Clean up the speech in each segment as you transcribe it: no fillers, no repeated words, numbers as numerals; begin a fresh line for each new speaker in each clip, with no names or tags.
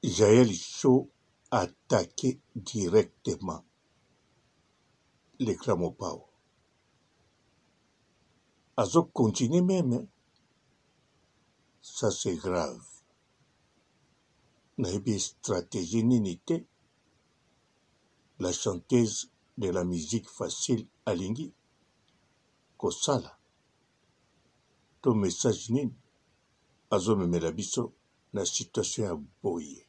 Jael show attaque directement le grand mopao azo continuer meme ça c'est grave nayebi stratégie nini te la chanteuse de la musique facile alingi kosala to message nini azomemela biso na situation ya boye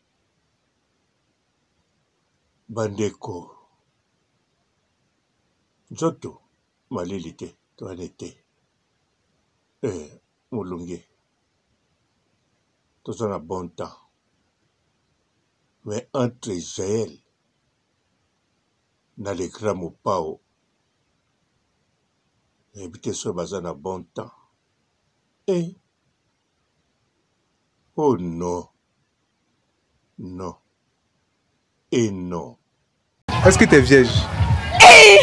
bandeko nzoto malili te toyane te eh, molunge toza na bon temps mais entre Jael na le grand Mopao nayebi te soki baza na bon temps eh. Oh non non et non.
Est-ce que tu es vierge?
Hey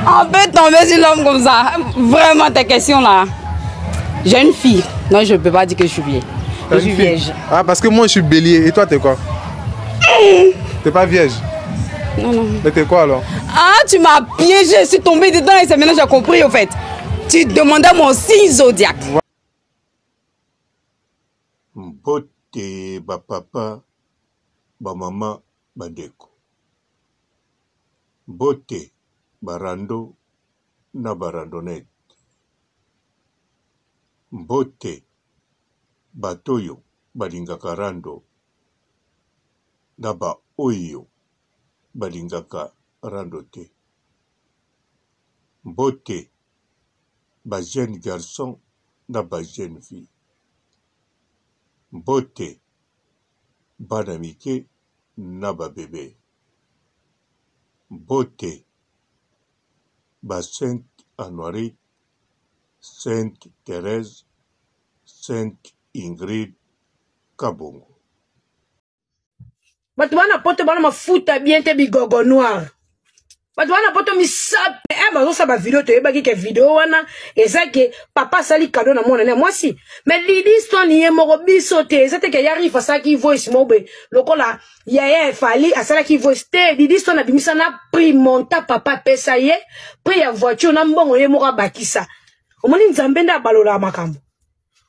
On peut tomber sur l'homme comme ça. Vraiment, ta question là. J'ai une fille. Non, je ne peux pas dire que je suis vierge. Je suis vierge.
Ah, parce que moi, je suis bélier. Et toi, t'es quoi? T'es pas vierge?
Non, non.
Mais t'es quoi alors?
Ah, tu m'as piégé. Je suis tombée dedans et c'est maintenant que j'ai compris, au fait. Tu demandais mon signe zodiaque.
Mbote ba papa, ba mama, ba ndeko. Mbote ba rando na ba randonnette. Mbote bato oyo balingaka rando na ba oyo balingaka rando te. Mbote ba jeunes garçons na ba jeunes filles. Mbote bana mike na ba bebe. Mbote ba Sainte Anuarite, Sainte Therèse, Sainte Ingrid Kabongo.
Bato bana poto bana mafuta bien te bigogo noir. Bato bana poto misape eh bazosala ba video toyebaki ke video wana eza ke papa asali cadeau na mwana ne mwasi. Mais Didi Stone ye moko biso te eza te ke ya Rifa asalaki voice moko boye lokola yaya Fally asalaki voice te. Didi Stone abimisa na prix monta papa apesa ye prix ya voiture na mbongo ye moko abakisa. Omoni Nzambe nde abalolaka makambo.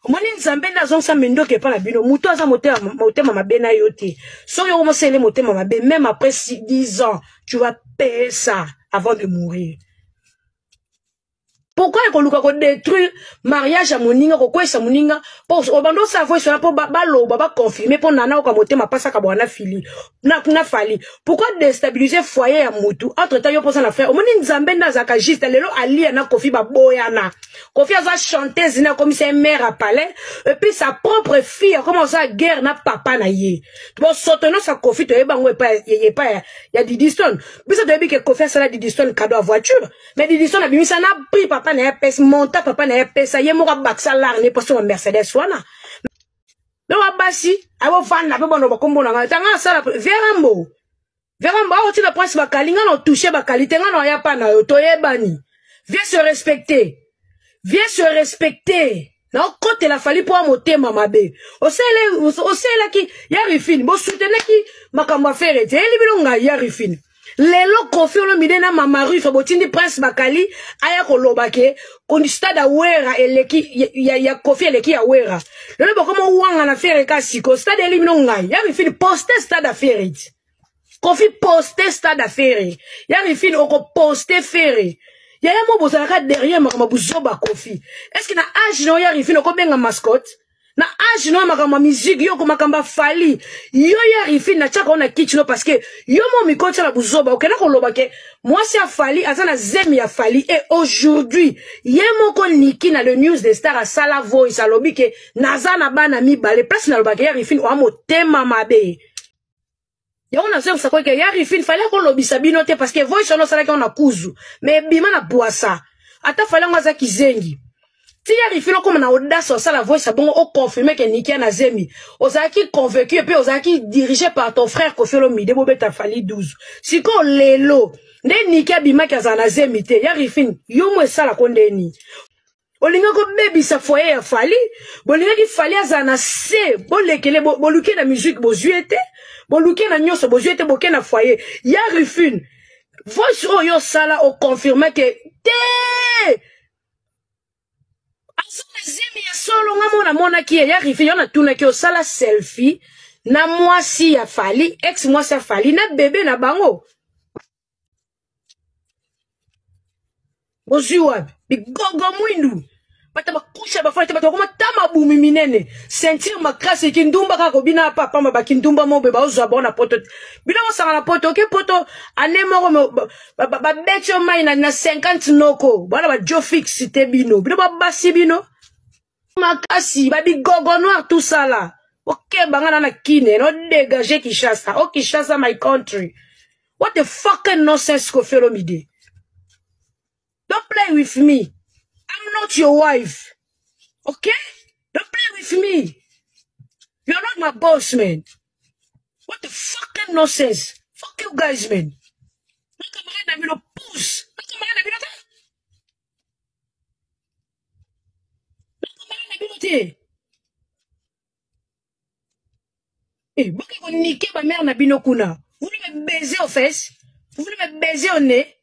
Omoni Nzambe nde azongisa mindoki epai na bino. Moto aza motema, motema mabe na yo te. Soki okomosalele motema mabe, même après 10 ans, tu vas payer ça avant de mourir. Pourquoi ekoluka ko détruire mariage ya moninga, kokweyisa moninga, po obanda osala voice wana po baloba, ba confirmer po nana oka motema pasaka bwana fili na, na fali. Pourquoi déstabiliser foyer ya mutu entre temps yo posa na frère? Omoni Nzambe nde azalaka juste lelo alia na Kofi baboyana. Kofi aza chanteuse na akomisa ye mère à palais et puis sa propre fille akoma osala guerre na papa na ye. Bosoto nyonso ya Kofi toyebi yango epai epai ya Didi Stone. Biso toyebi ke Kofi asala Didi Stone cadeau ya voiture, mais Didi Stone abimisa na prix papa na ye apesa, montant papa na ye apesa ye moko abakisa lar ne poso ya Mercedes wana. Donc basi abofanda pe bano bakombo na ngai tanga asala Verambo. Verambo aotina prince bakali nga na touche bakali te nga na ya pa na yo toyebani. Viens se respecter. Viens se respecter. Na okotela fali po motema mabe. Osele oselaki ya rifine bo soutenaki makambo ya fere te. Eli bino ngai ya rifine. Lelo Koffi Olomide na Mama Ruth botindi Prince Bakali aya koloba ke kondi stade ya Wera eleki ya, ya, ya Koffi eleki ya Wera. Lelo bokoma wanga na Ferre kasi ko stade eli bino ngai. Ya rifine poste stade ya Ferre. Koffi poste stade ya Ferre. Ya rifine oko poste Ferre. Yaya mo bozalaka derrière makambo buzoba Koffi. Est-ce que na âge na ya rifine okobenga mascotte? Na âge no makambo ya musique yo ko makambo ya Fally. Yo ya rifine na tiaka na kiti no parce que yo mo mikotisa na buzoba okenda koloba ke mwasi ya Fally aza na zemi ya Fally et aujourd'hui ye moko Niki na le news des stars asala voice alobi ke naza na bana mibale place na lobaka ya rifine oa motema mabe. Yango nazongisa koke ya rifine fallait kolobisa bino te parce que voice wana osalaki yango na kuzu mais ebima na bwasa ata fallait yango aza kizengi ti ya rifine okoma na audace osala voice ya bongo oconfirme ke Nicky na zemi ozalaki convaincu et puis ozalaki dirigé par ton frère Koffi Olomide bobeta Fally 12 sikoyo lelo nde Nicky abimaki azala na zemi te ya rifine yo mo esalako ndeni. Bolingaki kobebisa foyer ya Fally, bolingaki Fally azala na se, bolekele boluki na musique bozwi ye te, boluki na nyonso bozwi ye te, boke na foyer ya Rufine. Voice oyo osala o confirme ke te aza na zemi ya solo. Nga mona monaki ye ya Rufine, yo natunaki osala selfie na mwasi ya Fally, ex mwasi ya Fally na bebe na bango. Bozwi wapi bigogo mwindu, bato bakusha bafana te, bato bakoma ta mabumi minene, ceinture makasi, kindumba kaka kobina pa pamba, bakindumba mobe baozwa bango na poto te. Bino bosanga na poto, oke poto ane moko babeti yo mai na 50 noko bwana bajo fixe te. Bino bino babasi bino makasi babigogo noir tout ça là. Okeba nga na na kine no dégage Kinshasa, oh Kinshasa my country. What the fucking nonsense, Koffi Olomide. Don't play with me. I'm not your wife. Okay? Don't play with me. You're not my boss, man. What the fucking nonsense. Fuck you guys, man. Na camarade na bino pousse. Na camarade na bino te. Na camarade na bino te. Eh, boke konike ba mère na bino kuna. Vous voulez me baiser aux fesses? Vous voulez me baiser au nez?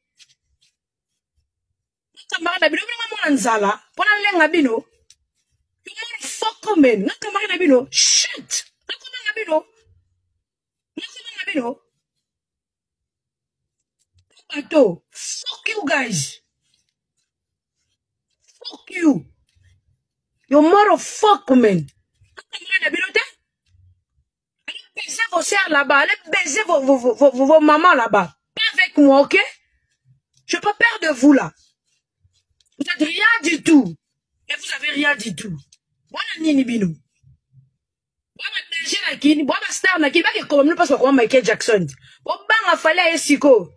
Camarade na bino, bino mwana nzala, pona lenga bino. You motherfucker man. Na camarade na bino. Shit. Na camarade na bino. Na camarade na bino. Bato. Fuck you guys. Fuck you. You motherfucker man. Na camarade na bino te. Allez baiser vos sœurs là-bas. Allez baiser vos, vos, vos, vos, vos mamans là-bas. Pas avec moi, ok? Je peux peur de vous là. Vous n'êtes rien du tout. Et vous avez rien du tout. Voilà nini bino. Bwana danger na kini, bwana star na kini, bake koma mino parce que Michael Jackson. Bobanga fallait aye siko.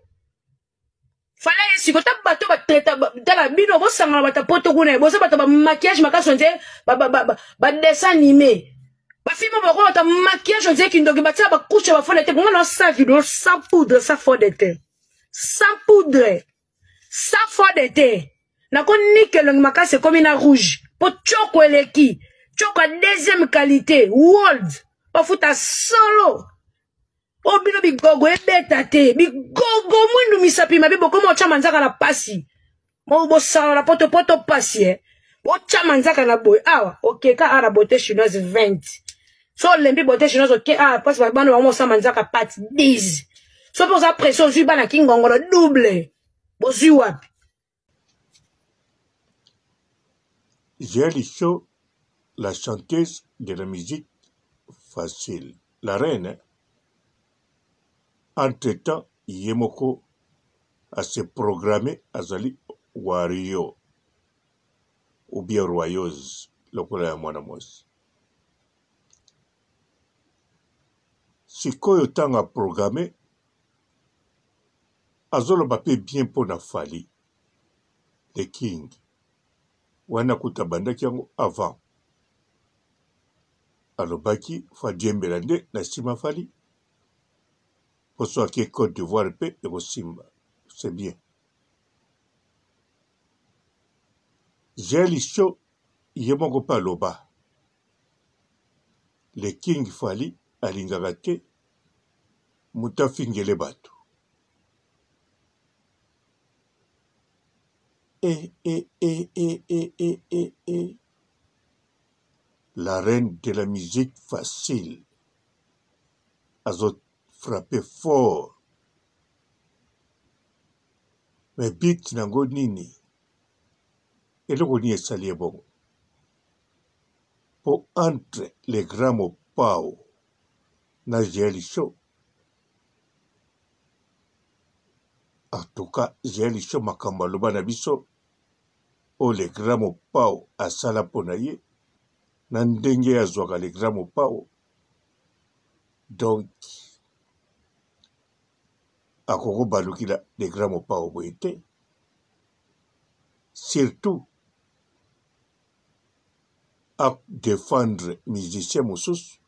Fallait aye siko ta bato ba traita tala bino bosangana bata poto kuna boza bato ba maquillage makasi on dirait ba ba ba ba dessin animé. Ba filles moko bata maquillage on dirait kindoki batia ba couche ba fond de teint. Ngana sa vidéo sans poudre, sans fond de teint. Sans poudre. Sans fond de teint. Nako nika elongi makasi ekomi na rouge. Po tchoko eleki. Tchoko ya deuxième qualité. World. Bafuta solo. O bino bigogo ebeta te. Bigogo mwindu misapi mabe bokoma otya manzaka na pasi. Mo bosala na poto poto pasi eh. Otya manzaka na boye awa okeka awa na beauté chinoise 20. So olembi beauté chinoise oke awa pasi bana bango osala manzaka pati 10. So mpe oza presse ozwi bana kingongolo double. Bozwi wapi?
Jael Show, la chanteuse de la musique facile, la reine. Entre-temps, ye moko a se programmer azali wario ou bien royeuse lokola ya mwana mwasi. Sikoyo ntango a programmer azoloba pe bien pona Fally le king wana kutu abandaki yango avant alobaki faut adiembela nde na sima Fally po soki ake Cote d'Ivoire pe ekosimba c'est bien. Jael show ye moko pe aloba le king Fally alingaka te moto afingele bato. Eh, eh, eh, eh, eh, eh, eh, eh. La reine de la musique facile azo frapper fort. Mais beat nango nini? Eloko nini esali ye bongo? Po entre les grands mopao na Jael Show en tout cas Jael Show makambo aloba na biso oyo le grand mopao asala mpo na ye na ndenge azwaka le grand mopao donc akoki kobalukila le grand mopao boye te surtout a defendre musicien mosusu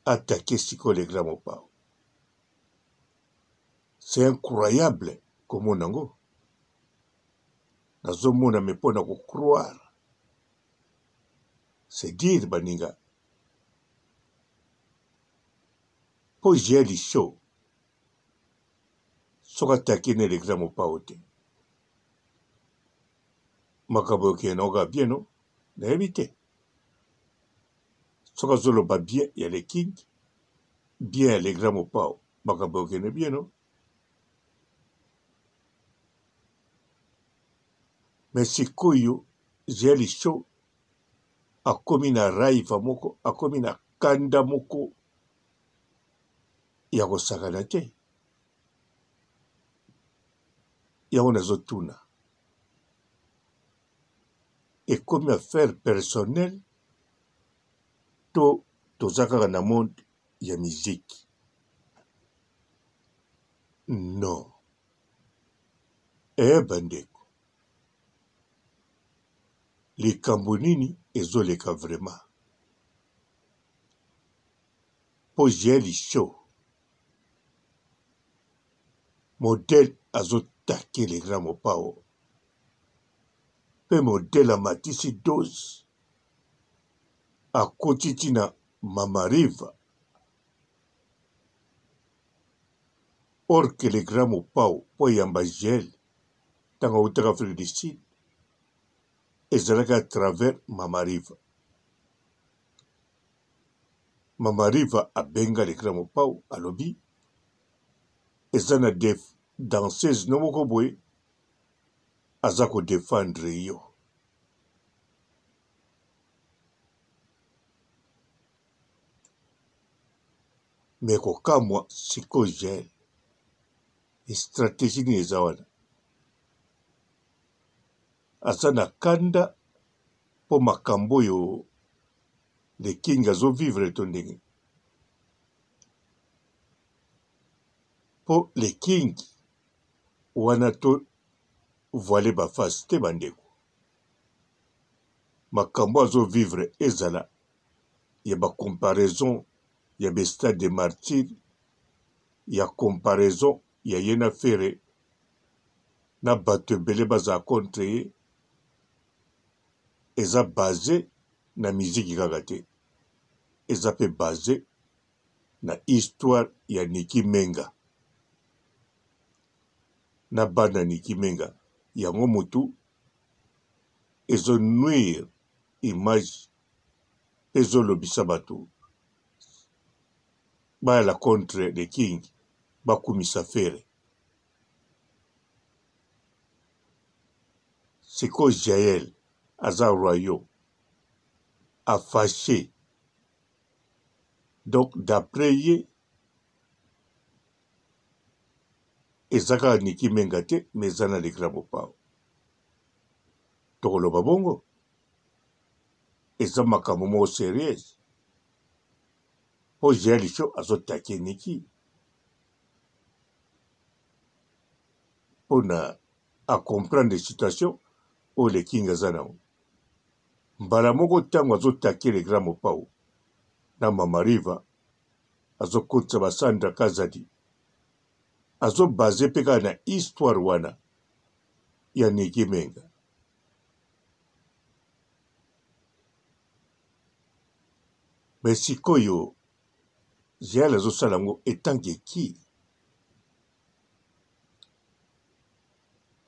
attaquer sikoyo le grand mopao c'est incroyable komona yango. Nazomona mais pona ko croire c'est dire baninga. Po Jael Show soki atake na Elektra Mopao te makambo ekokende nango kaka bien no nayebi te soki azoloba bien ya le king bien ya le grand mopao makambo ekokende bien no mais sikoyo Jael Show akomi na raiva moko akomi na kanda moko ya kosakana te yango nazotuna ekomi affaire personnelle to toza kaka na monde ya musique non eh bandeko likambo nini ezoleka vraiment po Jael show modèle azo take le grand mopao pe modèle amatisi dose akoti ti na mama riva or que le grand mopao po ayamba Jael ntango awutaka Afrique du Sud ezalaki à travers mama riva. Mama Riva abenga le grand Mopao alobi eza na danseuse no moko boye aza ko defendre yo. Mais kokamwa sikoyo Jael strategie nini eza wana? Aza na kanda mpo makambo oyo Le king azo vivre to ndenge? Po le king wana to voile ba face te ba ndeko. Makambo azo vivre ezala ya ba comparaison ya ba stade de martyr ya comparaison ya ye na Ferre na batu ebele bazala contre ye eza base na miziki kaka te, eza pe base na histoire ya Nicky Menga na bana Nicky Menga yango mutu ezo nuire image pe ezo lobisa batu bayala contre le king bakumisa Ferre. Sikoyo Jael aza royaux a fache donc d'après ye eza kaka Nicky Menga te mais eza na le grand Mopao. Tokoloba bongo eza makambo moko serieuse po Jael Show azo take Nicky pona a comprendre situation oyo le king aza nango mbala moko tango azo take le grand mopao na mama riva azo kotisa ba sandra kazadi azo base pe kaka na histoire wana ya Nicky Menga mais sikoyo Jael azosala yango etant que qui?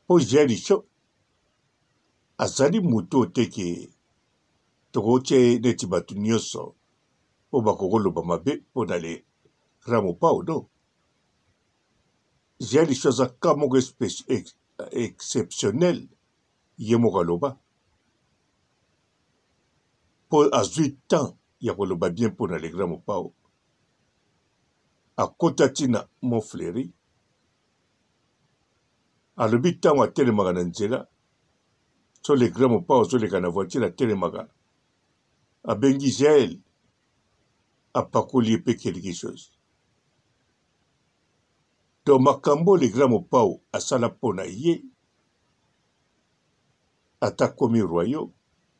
Po Jael Show azali moto oyo te ke tokotia ye neti bato nyonso oyo bakoki koloba mabe mpo na le grand Mopao non. Jael Show aza cas moko exceptionnel ye moko aloba mpo azwi temps ya koloba bien mpo na le grand Mopao. Akota ti na Mont Fleury alobi ntango atelemaka na nzela so le grand mopao azoleka na voiture atelemaka abengi jael apakoli ye mpe quelque chose donc makambo le grand mopao asala mpo na ye ata akomi royaux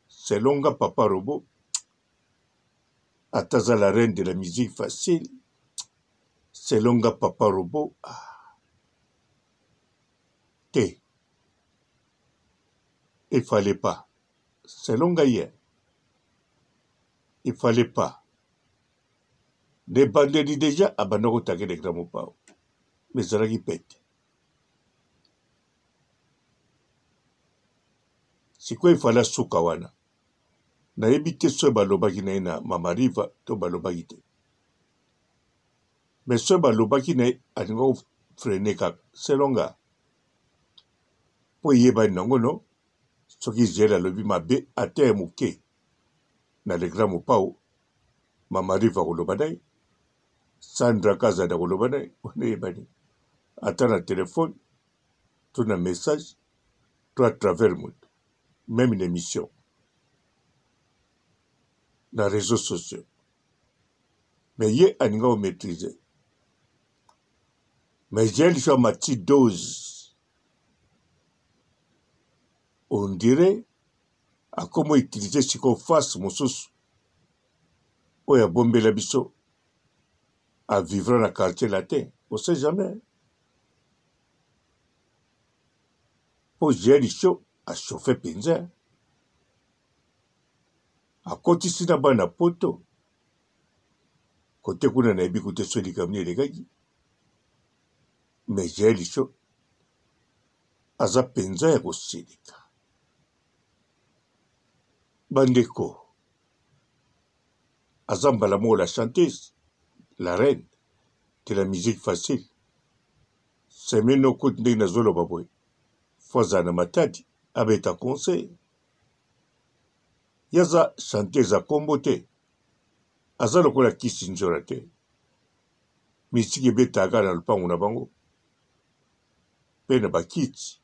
selon nga papa robot ata aza la reine de la musique facile selon nga papa robot ah. te. Il fallait pas. Selon ngai ye. Il fallait pas. Na ebandeli dejà abanda ko take le grand mopao. Mais ezalaki pete. Sikoyo il fallait asuka wana. Nayebi te soki balobaki na ye na Mama Riva to balobaki te. Mais soki balobaki na ye alinga ko freiner kaka selon nga. Po eyebani nango no soki Jael alobi mabe ata ya moke na le grand Mopao, Mama Riva akoloba na ye, Sandra Kazadi akoloba na ye, wana eyebani ata na telephone to na message to à travers moto meme na emission na reseaux sociaux mais ye alinga ko maitriser mais Jael so amati dose on dirait akomi utiliser sikoyo face mosusu oyo abombela biso a vivra na quartier latin on sait jamais po Jael show a chauffe penza akotisi na bana poto kote kuna nayebi kute so likambo nini elekaki mais Jael show aza penza ya kosilika bandeko aza mbala moko la chanteuse la reine de la musique facile semaine oyo kutu ndenge nazoloba boye fo azala na matadi abeta concert ye aza chanteuse ya kombo te aza lokola kisi nzora te misiki ebetaka kaka na lopango na bango mpe na bakiti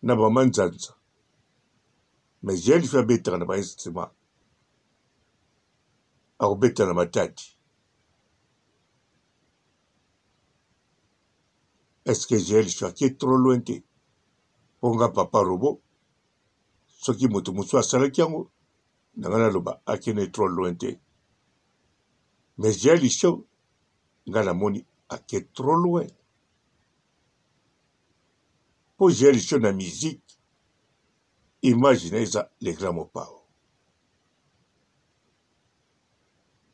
na bamanzanza mais jael fi abetaka na bainstrument akobeta na matadi est ce que jael fi ake trop loin te mpo nga papa robo soki moto mosusu asalaki yango na ngai naloba akende trop loin te mais jael show ngai namoni ake trop loin mpo jael show na musique image na eza le grand mopao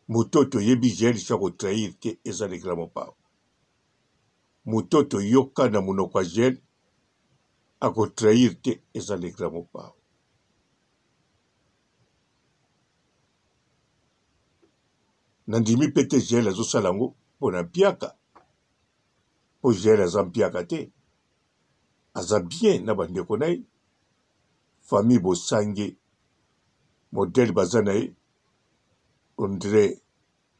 moto oyo toyebi jael show akotrahir te eza le grand mopao moto oyo toyoka na monoko ya jael akotrahir te eza le grand mopao nandimi mpe te jael azosala yango mpo na mpiaka mpo jael aza mpiaka te aza bien na bandeko na ye famille bosange modele baza na ye ondire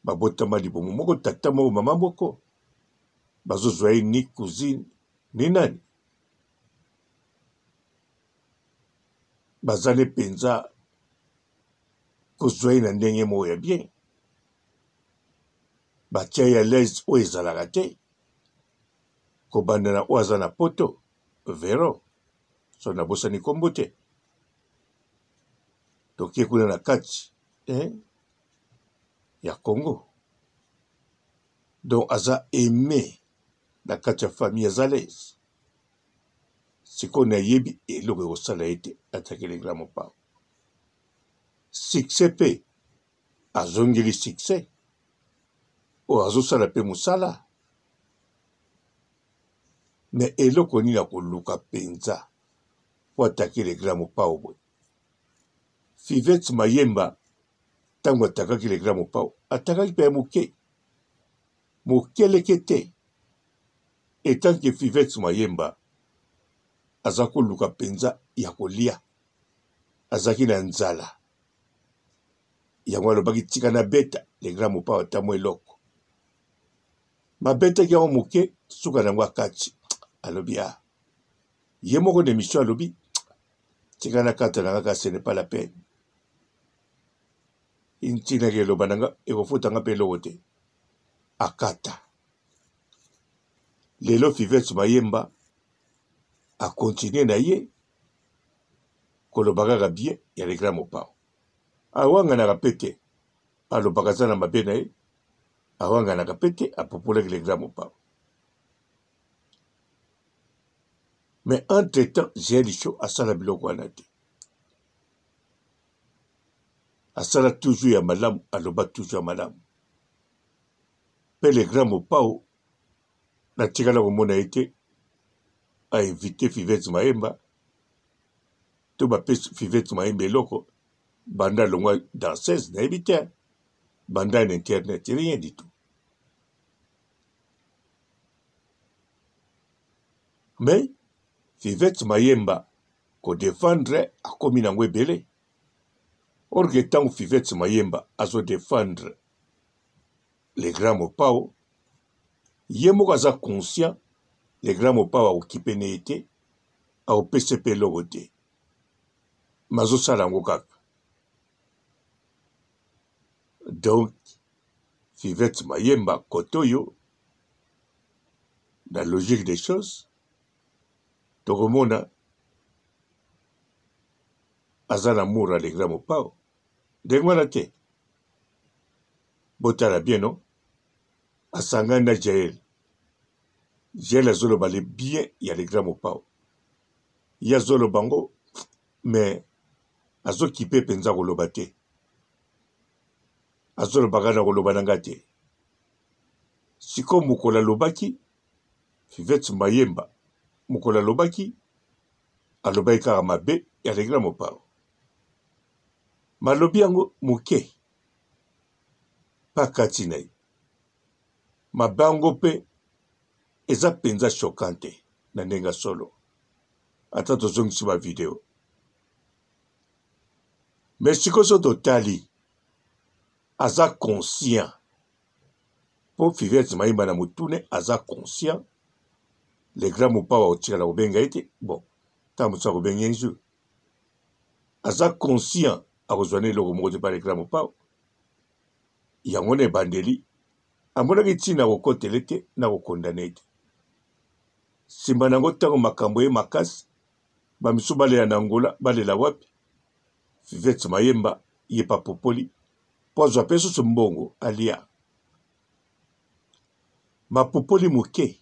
babotama libumu moko tata moko mama moko bazozwa ye ni cousine ni nani baza ne mpenza kozwa ye na ndenge moko ya bien batia ye à l'aise oyo ezalaka te kobanda na oyo aza na poto vero so nabosani nkombo te toke kuna na kati eh, ya congo donc aza aime na kati ya famille aza l'aise sikoyo nayebi eloko ekosala ye te atiaki le grand mopao succès mpe azongeli succès oyo azosala mpe mosala me eloko nini akoluka mpenza mpo atake le grand mopao boye fivete mayemba ntango atakaki le grand mopao atakaki mpe ya moke mokeleke te etanke fivete mayemba aza koluka mpenza ya kolia azalaki na nzala yango alobaki tika nabeta le grand mopao ata mwa eloko babetaki yango moke suka na yango akati alobi a ah. ye moko na emission alobi tika nakata na kaka ce n'est pas la peine ntinaka eloba na nga ekofuta nga mpe eloko te akata lelo fivete mayemba akontinue na ye koloba kaka bien ya le grand mopao awanganaka mpe te alobaka aza na mabe na ye awanganaka mpe te apopolaki le grand mopao mais entre temps jael show asala biloko wana te. Asala toujours ya malamu, aloba toujours ya malamu. Pe le grand Mopao natikala komona ye te a inviter Fivette Mayemba to bapesi Fivette Mayemba eloko banda alongwa danseuse nayebi te banda na internet rien du tout. Mais Fivette Mayemba ko defendre akomi nango ebele. Or que tango Fivette Mayemba azo defendre le grand Mopao, ye moko aza conscient le grand Mopao akokipe ne ye te, akopesa pe eloko te. Mais azosala yango kaka. Donc Fivette Mayemba kote oyo na logique des choses tokomona aza na amour ya le grand Mopao ndenge wana te botala bien non asangani na Jael Jael azoloba le bien ya le grand Mopao ye azoloba ngo mais azokipe mpenza koloba te azoloba kaka na koloba na nga te sikoyo mokolo alobaki Fivette Mayemba mokolo alobaki alobaki kaka mabe ya le grand Mopao malobi yango moke pa kati na ye mabe yango mpe eza mpenza choquant te na ndenge ya solo ata tozongisi ba video mais sikoyo so totali aza conscient mpo Fivette Mayemba na motune aza conscient le grand Mopao akotikala kobenga ye te bon ntango mosusu akobenga un jour aza conscient akozwa na eloko moko te pa le grand Mopao yango na ebandeli amonaki ntina kokotele te na kokondane te nsima na yango ntango makambo ye makasi bamisusu balela na Angola balela wapi Fivette Mayemba ye papopoli mpo azwa mpe susu mbongo alia. Mapupoli moke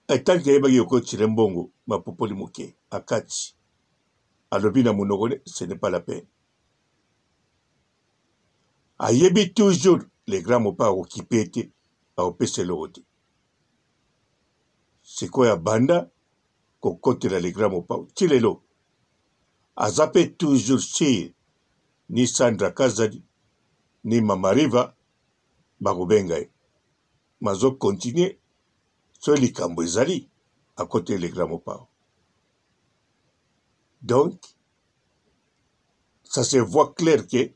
etanke ayebaki okotile mbongo mapupoli moke akati alobi na monoko ne ce n'est pas la peine ayebi toujours le grand mopa akokipe ye te akopesa eloko te sikoyo abanda kokotela le grand mopao ti lelo aza pe toujours sur ni Sandra Kazadi ni Mama Riva bakobenga ye mazo continuer soki likambo ezali akoteli le grand mopao donc ça se voit clair que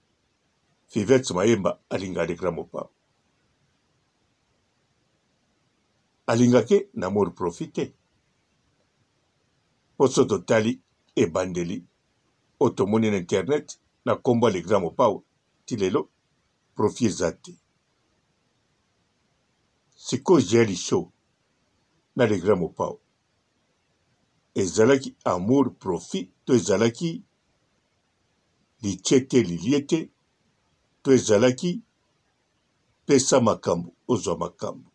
Fivette Mayemba alingaka le grand mopao alingaki na amour profite mpo so totali ebandeli oyo tomoni na internet na nkombo ya le grand mopao ti lelo profit eza te sikoyo jael show na le grand mopao ezalaki amour profit to ezalaki litie te lilie te to ezalaki pesa makambo ozwa makambo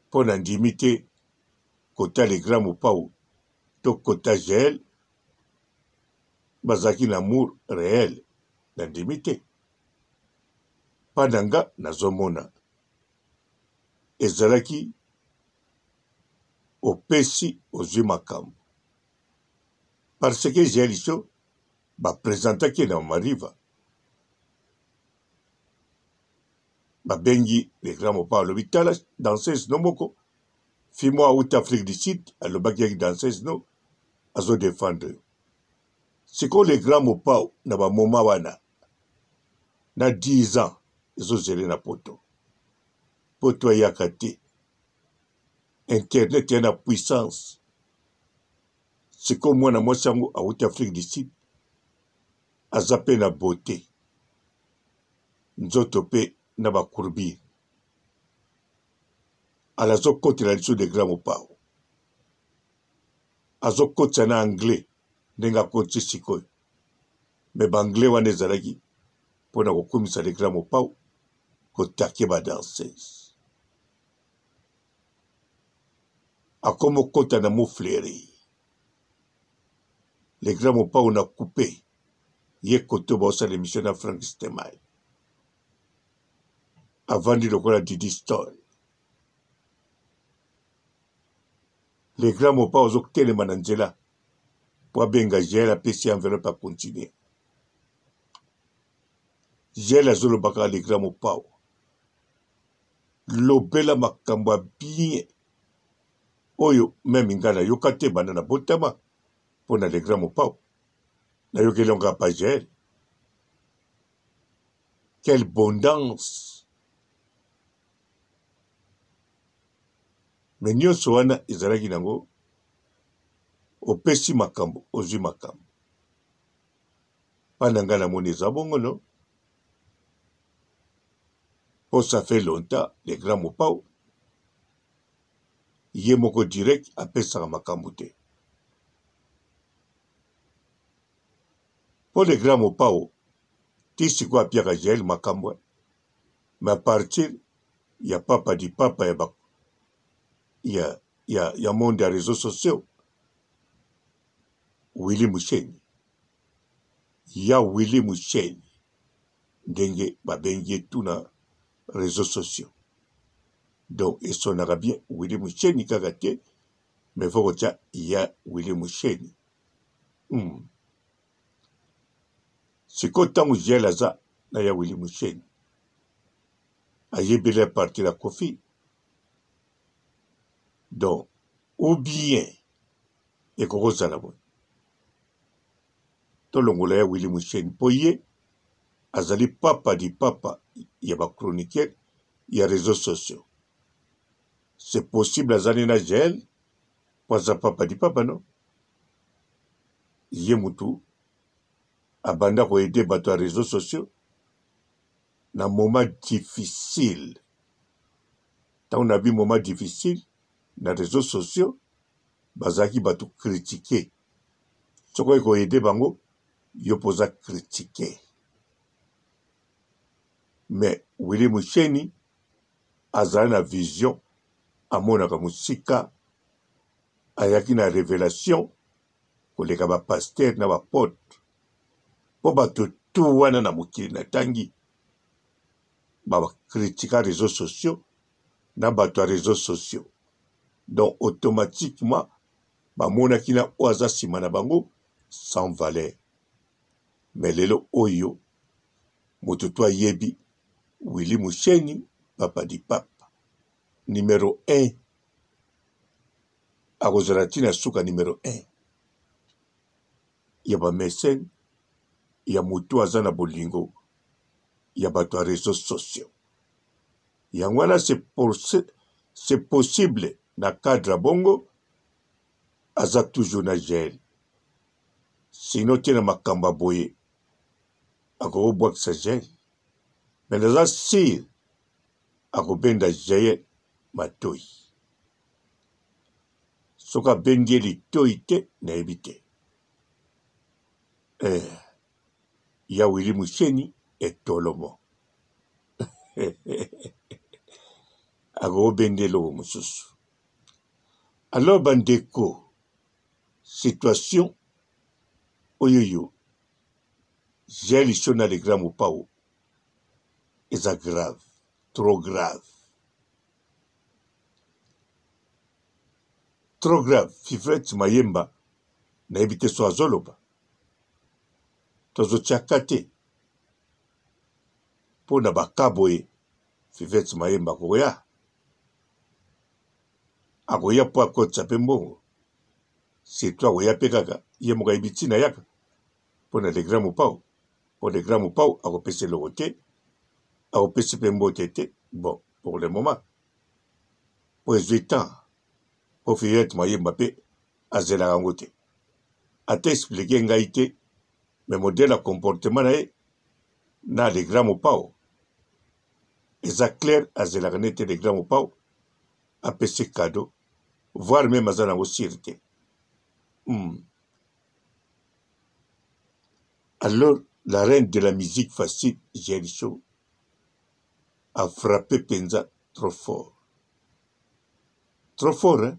mpo na ndimi te kota le grand mopao to kota jael bazalaki na amour reel na ndimi te mpa na nga nazomona ezalaki opesi ozwi makambo parce que jael show ba presentaki ye na Mama Riva babengi le grand mopao alobi tala danseuse no moko fille moko awuti Afrique du Sud alobaki yaki danseuse no azo defendre yo sikoyo le grand mopao na ba moment wana na 10 ans ezozele na poto poto ayaka te internet ya na puissance Sikoyo mwana mwasi yango awuti Afrique du Sud aza pe na beaute nzoto pe na ba courbure ala azokotela lisusu de grand mopao azokotisa na anglais ndenge akotisi sikoyo me ba anglais wana ezalaki mpo na kokumisa le grand mopao kotake ba danseuse akomi okota na mofleri. Le grand Mopao na coupe ye koto baosala emission na Frank Stemay. Avandi lokola Didi Stone. Le grand Mopao azotelema na nzela po abenga Jael apesi enveloppe a continuer. Jael azoloba kaka le grand Mopao. Lobela makambo ya bien oyo meme nga nayoka te banda na botama mpo na le grand Mopao. Nayokeli yango kaka pa Jael. Quelle bondance! Mais nionso wana ezalaki nango opesi makambo ozui makambo. Pa na nga namoni eza bongo no? Po ça fait longtemps le grand Mopao ye moko direct apesaka makambo te. Po le grand Mopao ti sikoyo apiaka Jael makambo mais à partir ya papa di papa ya ba ya ya ya monde ya réseaux sociaux Willy Musheni ya Willy Musheni ndenge babengi ye tout na réseaux sociaux donc esonaka bien Willy Musheni kaka te mais faut kotia ya Willy Musheni hmm. Sikoyo tango Jael aza na ya Willy Musheni ayebeli a partir ya Koffi donc ou bien ekoki kozala boye tolongola ya Willy Musheni mpo ye azali papa di papa ya ba chroniqueur ya réseaux sociaux c'est possible azali na Jael mpo aza papa di papa no ye mutu abanda ko aider bato ya reseaux sociaux na moment difficile. Tango na bi moment difficile na reseaux sociaux bazalaki bato critiquer. Soki oye ko aider bango yo mpe oza critiquer. Mais Willy Musheni azali na vision, amonaka mosika, ayaki na revelation koleka ba pasteur na ba apotre po bato tout wana na mokili na tangi ba critika reseaux sociaux na bato ya reseaux sociaux donc automatiquement bamonaki na oyo aza nsima na bango sans valeur mais lelo oyo moto to ayebi Willy Musheni papa di papa numero 1 akozala ti na suka numero 1 ya ba mecene ya moto aza na bolingo ya bato ya reseaux sociaux yango wana c'est possible na cadre ya bongo aza toujours na gel sino te na makambo ya boye akoki kobwakisa gel mais naza sire akobenda jael matoyi soki abendi ye litoyi te nayebi te eh, ya Willy Musheni etolomo akobenda eloko mosusu alors bandeko situation oyo yo jael show na le grand mopao eza grave trop grave Trop grave fivette mayemba nayebi te so azoloba tozotia ka te mpo na baka boye fivette mayemba akoya akoya mpo akotisa mpe mbongo surtout akoya mpe kaka ye moko ayebi ntina yaka mpo na le grand mopao mpo le grand mopao akopesa eloko te akopesi mpe mbote te bon pour le moment po ezui temps po fillette mayemba pe azelaka yango te ata explique ngai te mais modèle ya comportement na ye na le grand mopao eza clair azelaka nde te le grand mopao apesi cadeau voire meme aza nango sire te hmm. Alors la reine de la musique facile Jericho a frappe penza trop fort trop fort hein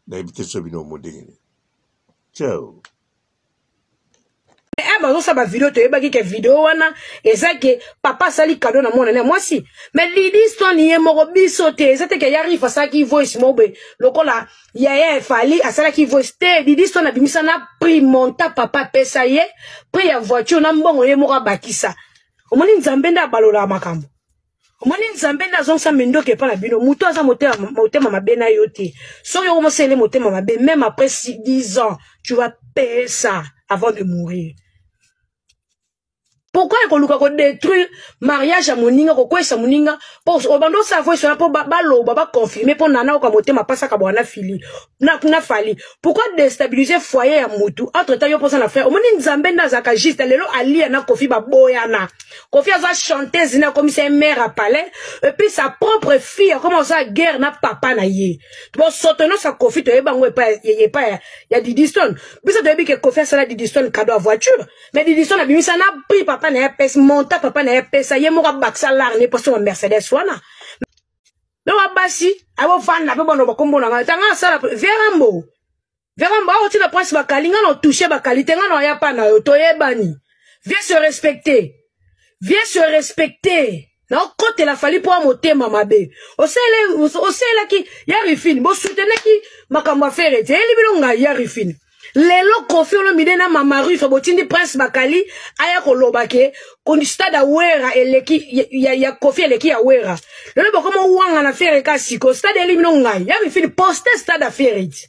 nayebi te so bino ndenge nini ciao.
Ntango bazosala bavideo, toyebaki ke video wana eza ke papa asali kado na mwana ne mwasi. Mais Didi Stone ye moko, biso te, eza te ke ya Rif asalaki voice moko boye lokola yaya Fally asalaki voice te. Didi Stone abimisa na prix monta papa apesa ye, prix ya voiture na mbongo ye moko abakisa. Omoni, Nzambe nde abalolaka makambo. Omoni, Nzambe nde azongisa mindoki epai na bino. Moto aza motema mabe na yo te. Soki okomosele motema mabe, même après 10 ans, tu vas payer ça avant de mourir. Pourquoi ekoluka kodétruire mariage ya moninga, kokwesa moninga, mpo obanda osala voice wana mpo baloba, baconfirme, mpo nana oka motema mpasi bwana fili na Fally? Pourquoi déstabiliser foyer ya mutu? Entre temps yo mposa na frère. Omoni, Nzambe nde azalaka juste. Lelo Alia na Kofi baboyana. Kofi aza chanteuse na akomisa ye mère à palais, et puis sa propre fille akoma osala guerre na papa na ye. Bosoto nyonso ya Kofi toyebi yango epai ya Didi Stone. Biso toyebi ke Kofi asala Didi Stone cadeau ya voiture, mais Didi Stone abimisa na prix papa na ye apesa, monta papa na ye apesa, ye moko abakisa l'argent mpo na Mercedes wana. Donc basi abofanda mpe bano bakombo na ngai tanga asala verambo verambo aotina Prince Bakali. Ngai na otouche Bakali te, ngai na oya pa na yo, toyebani. Viens se respecter, viens se respecter. Naokotela Fally mpo ya motema mabe osalelaki ya Rifine. Bosutenaki makambo ya Ferre te, eyeli bino ngai ya Rifine. Lelo Kofi Olomide na mama Rufe botindi Prince Bakali aya koloba ke stade ya Wera eleki ya Kofi, eleki ya Wera. Lelo bokoma wanga na Ferre. Ka siko stade eyeli bino ngai ya Rifine. Poste stade ya Ferre ti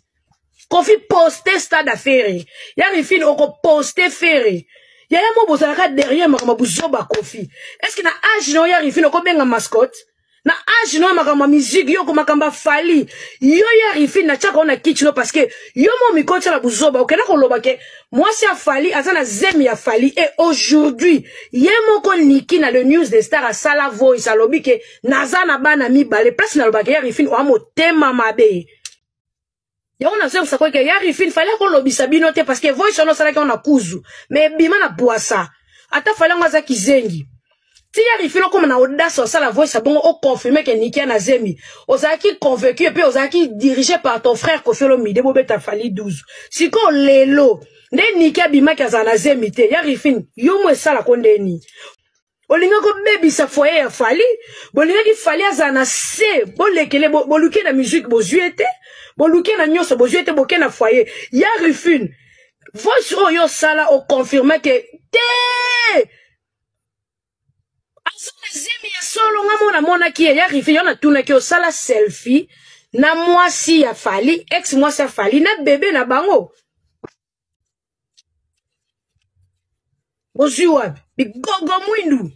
Kofi, poste stade ya Ferre. Ya Rifine, okoposte Ferre. Yaya mo bozalaka derrière makambo buzoba Kofi. Est ce que na age na yo ya Rifine okobenga mascotte? Na age no ya makambo ya musique, yo ko makambo ya Fally, yo ya Rifine, natiaka yo na kiti no, parce que yo mo mikotisa na buzoba. Okenda koloba ke mwasi ya Fally aza na zemi ya Fally, et aujourd'hui ye moko Niki na le News de Star asala voice, alobi ke naza na bana mibale. Place nalobaka, ya Rifine, oya motema mabe. Yango nazoyebisa koke ya Rifine, Fally akolobisa bino te, parce que voice wana osalaki yango na kuzu, mais ebima na bwasa. Ata Fally yango aza kizengi ti ya Rifine okóma na audace osala voice bongo, oconfirme ke Niki na zemi. Ozalaki convaincu et puis ozalaki dirigé par ton frère Kofi Olomide, bobeta Fally 12. Sikoyo lelo nde Niki abimaki azala na zemi te. Ya Rifine, yo mo esalako ndeni olingaki kobebisa foyer ya Fally? Bolingaki Fally azala na se, bolekele, boluki na musique, bozwi ye te, boluki na nyonso, bozwi ye te, boke na foyer ya Rifine. Voice oyo osala, oconfirme ke te aza na zemi ya solo. Nga mo namonaki ye. Ya Rifine, yo natunaki, osala selfie na mwasi ya Fally, ex mwasi ya Fally, na bebe na bango. Bozwi wapi bigogo mwindu?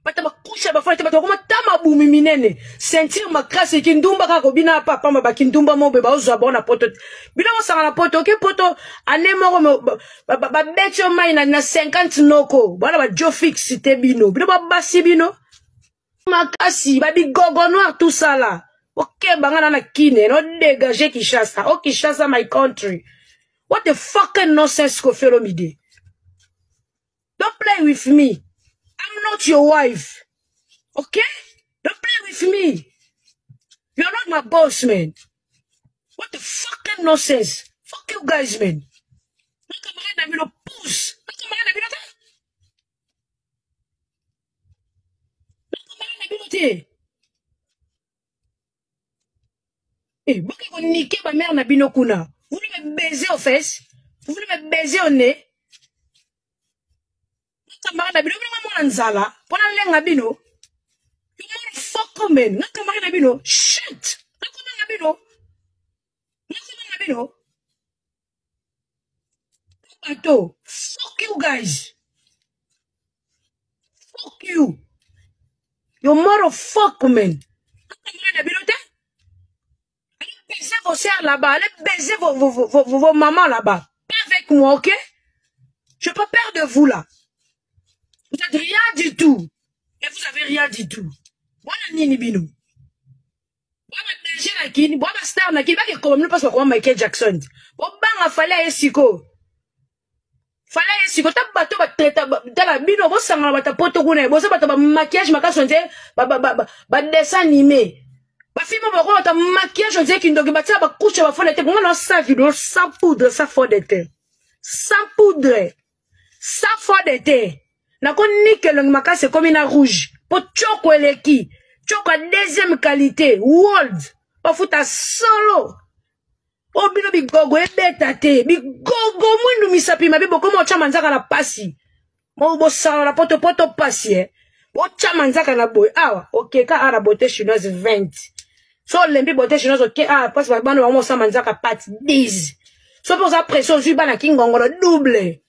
Bato bakusha bafana te, bato bakoma ta mabumi minene, ceinture makasi, kindumba kaka kobina pa pamba, bakindumba mobe baozwa bango na poto te. Bino bosanga na poto, oke poto ane moko, babeti yo mai na 50 noko bwana bajo fixe te. Bino, bino babasi, bino makasi babigogo noir, tout ça là. Okeba nga na na kine no dégage Kinshasa. Oh Kinshasa, my country. What the fucking nonsense, Kofi Olomide. Don't play with me. I'm not your wife. Okay? Don't play with me. You're not my boss, man. What the fucking nonsense. Fuck you guys, man. Na camarade na bino pousse. Na camarade na bino te. Na camarade na bino te. Eh, boki konike ba mère na bino kuna. Vous voulez me baiser aux fesses? Vous voulez me baiser au nez? Na camarade na bino, bino mwana nzala. Pona lenga bino. You motherfucker, man. Na camarade na bino. Shit. Na camarade na bino. Na camarade na bino. Bato. Fuck you guys. Fuck you. You motherfucker, man. Na camarade na bino te. Allez baiser vos sœurs là-bas. Allez baiser vos mamans là-bas. Pas avec moi, ok? Je peux peur de vous là. Vous n'êtes rien du tout. Et vous avez rien du tout. Voilà nini bino. Bwana danger na kini, bwana star na kini, bake koma mino parce que Michael Jackson. Bobanga Fally aye siko. Fally aye siko ta bato ba traita tala bino bosangana bata poto kuna, boza bato ba maquillage makasi on dirait ba dessin animé. Bafilme bako bata maquillage on dirait kindoki, batia ba couche ba fond de teint. Ngana sa vidéo sans poudre, sans fond de teint. Sans poudre. Sans fois de te. Nako nika elongi makasi ekomi na rouge. Po tshoko eleki. Tshoko ya deuxième qualité. World. Bafuta solo. Oyo bino bigogo ebeta te. Bigogo mwindu misapi mabe bokoma otya manzaka na pasi. Mo bosala na poto poto pasi eh. Otya manzaka na boye awa okeka awa na beauté chinoise 20. So olembi beauté chinoise oke awa pasi bana bango osala manzaka pati 10. So mpe oza presse ozwi bana kingongolo double.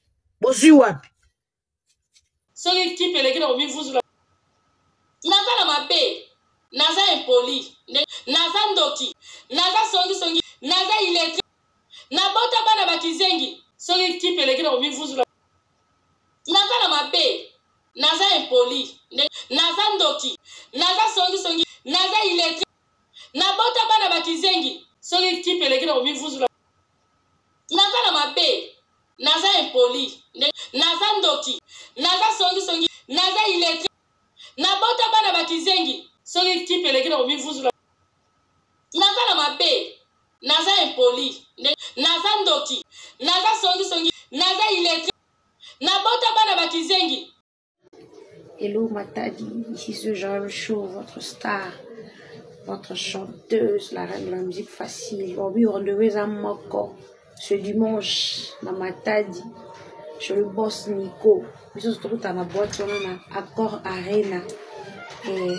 Bozwi wapi?
Soki kipe eleki na komivuzula. Naza na mabe, naza impoli, naza ndoki, naza songi songi, naza illettre, nabota bana ba kizengi. Soki kipe eleki na komivuzula. Naza na mabe, naza impoli, naza ndoki, naza songi songi, naza illettre, nabota bana ba kizengi. Soki kipe eleki na komivuzula. Naza na mabe, naza impoli, naza ndoki, naza songi songi, naza illettre, nabota bana ba kizengi. Soki kipe eleki na komivuzula. Naza na mabe, naza impoli, naza ndoki, naza songi songi, naza illettre, nabota bana ba kizengi.
Hello Matadi, ici ce Joël Show, votre star, votre chanteuse, la reine de la musique facile. Bon, oui, rendez-vous à Moko ce dimanche na Matadi, chez le boss Nico. Biso tokutana na boîte wana na Accor Arena.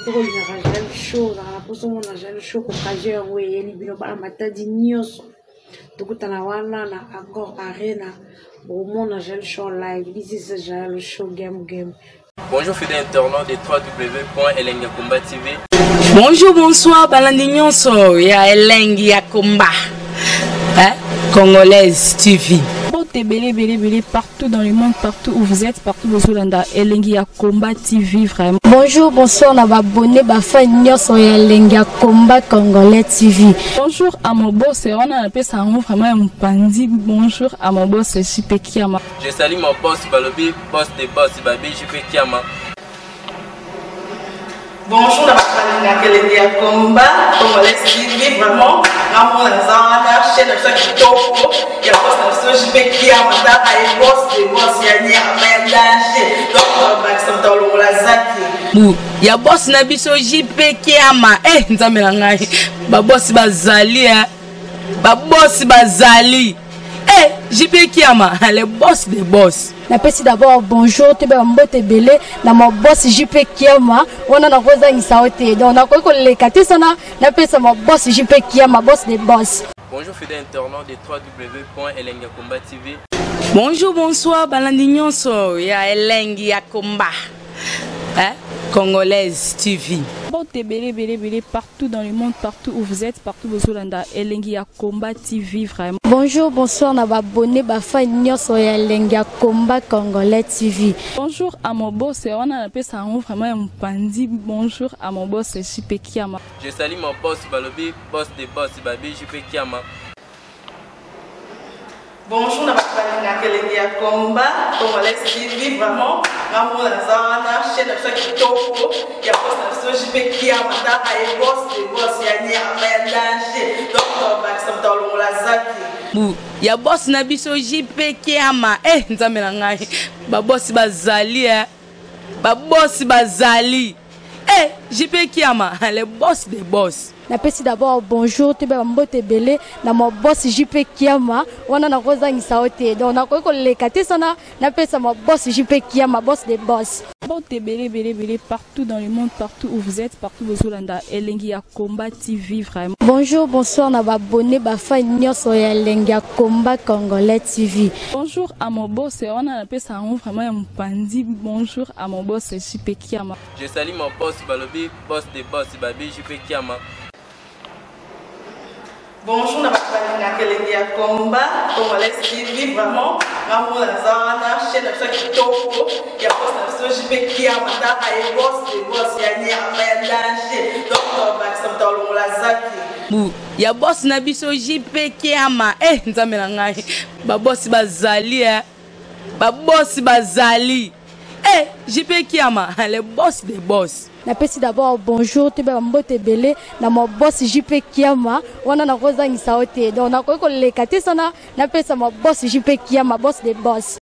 Tokolingaka Joël Show, ozalaka na mposa omona Joël Show, occasion yango eyeli bino bana Matadi nyonso. Tokutana wana na Accor Arena, bokomona Joël Show live. This is Joël Show Game Game.
Bonjour fidèles internautes de www.elengiyakomba TV.
Bonjour, bonsoir, balandi nyonso ya Elengi ya Komba. Hein? Congolaise TV.
Mbote ebele ebele ebele partout dans le monde, partout où vous êtes, partout bozolanda Elengi ya Komba TV vraiment.
Bonjour, bonsoir na ba abonné ba fan nyonso ya Elengi ya Komba Congolais TV.
Bonjour à mon boss, wana napesa yango vraiment ya mopanzi. Bonjour à mon boss JP Kiama.
Je salue mon boss Balobi, boss de boss Babi JP Kiama.
Bonjour na bato balingaka Elengi ya Komba Congolais TV, vraiment ngamona naza wana chaîne na biso ya kitoko ya boss na biso JP Kiama, tala ye boss de boss ya nyama ya danger, donc bakisa moto alongola zaki
bu ya boss na biso JP Kiama. Nzambe na ngai, ba boss bazali eh. Ba boss bazali. JP Kiama, le boss des boss.
Napesi d'abord bonjour toyeba mbote ebele na ma boss JP Kiama, wana nakozangisa yo te, donc nakoki koleka te sana napesa ma boss JP Kiama, boss des boss.
Bonjour fidèles internautes de www.elengiyakomba TV.
Bonjour, bonsoir, balandi nyonso ya Elengi ya Komba. Hein? Congolaise TV.
Mbote ebele ebele ebele partout dans le monde, partout où vous êtes, partout bozolanda Elengi ya Komba TV vraiment.
Bonjour, bonsoir na ba abonné ba fan nyonso ya Elengi ya Komba Congolais TV.
Bonjour à mon boss, wana napesa yango vraiment ya mopanzi. Bonjour à mon boss JP Kiama.
Je salue mon boss Balobi, boss de boss Babi JP Kiama.
Bonjour na bato balingaka Elengi ya Komba Congolais TV, vraiment ngamona naza wana chaîne na biso ya kitoko ya boss na biso JP Kiama, tala ye boss de boss ya nyama ya danger, donc bakisa moto alongola zaki
bu ya boss na biso JP Kiama. Nzambe na ngai, ba boss bazali eh. Ba boss bazali. JP Kiama, le boss des boss.
Napesi d'abord bonjour toyeba mbote ebele na ma boss JP Kiama, wana nakozangisa yo te, donc nakoki koleka te sana napesa ma boss JP Kiama, boss des boss.
Mbote ebele ebele ebele partout dans le monde, partout où vous êtes, partout bozolanda Elengi ya Komba TV vraiment.
Bonjour, bonsoir na ba abonné ba fan nyonso ya Elengi ya Komba Congolais TV.
Bonjour à mon boss, wana napesa yango vraiment ya mopanzi. Bonjour à mon boss JP Kiama.
Je salue mon boss Balobi, boss de boss Babi JP Kiama.
Bonjour na bato balingaka Elengi ya Komba Congolais TV, vraiment ngamona naza wana chaîne na biso ya kitoko ya boss na biso JP Kiama, tala ye boss de boss ya nyama ya danger, donc bakisa moto alongola zaki
bu ya boss na biso JP Kiama. Nzambe na ngai, ba boss bazali eh. Ba boss bazali. JP Kiama, le boss des boss.
Napesi d'abord bonjour toyeba mbote ebele na ma boss JP Kiama, wana nakozangisa yo te, donc nakoki koleka te sana napesa ma boss JP Kiama, boss des boss.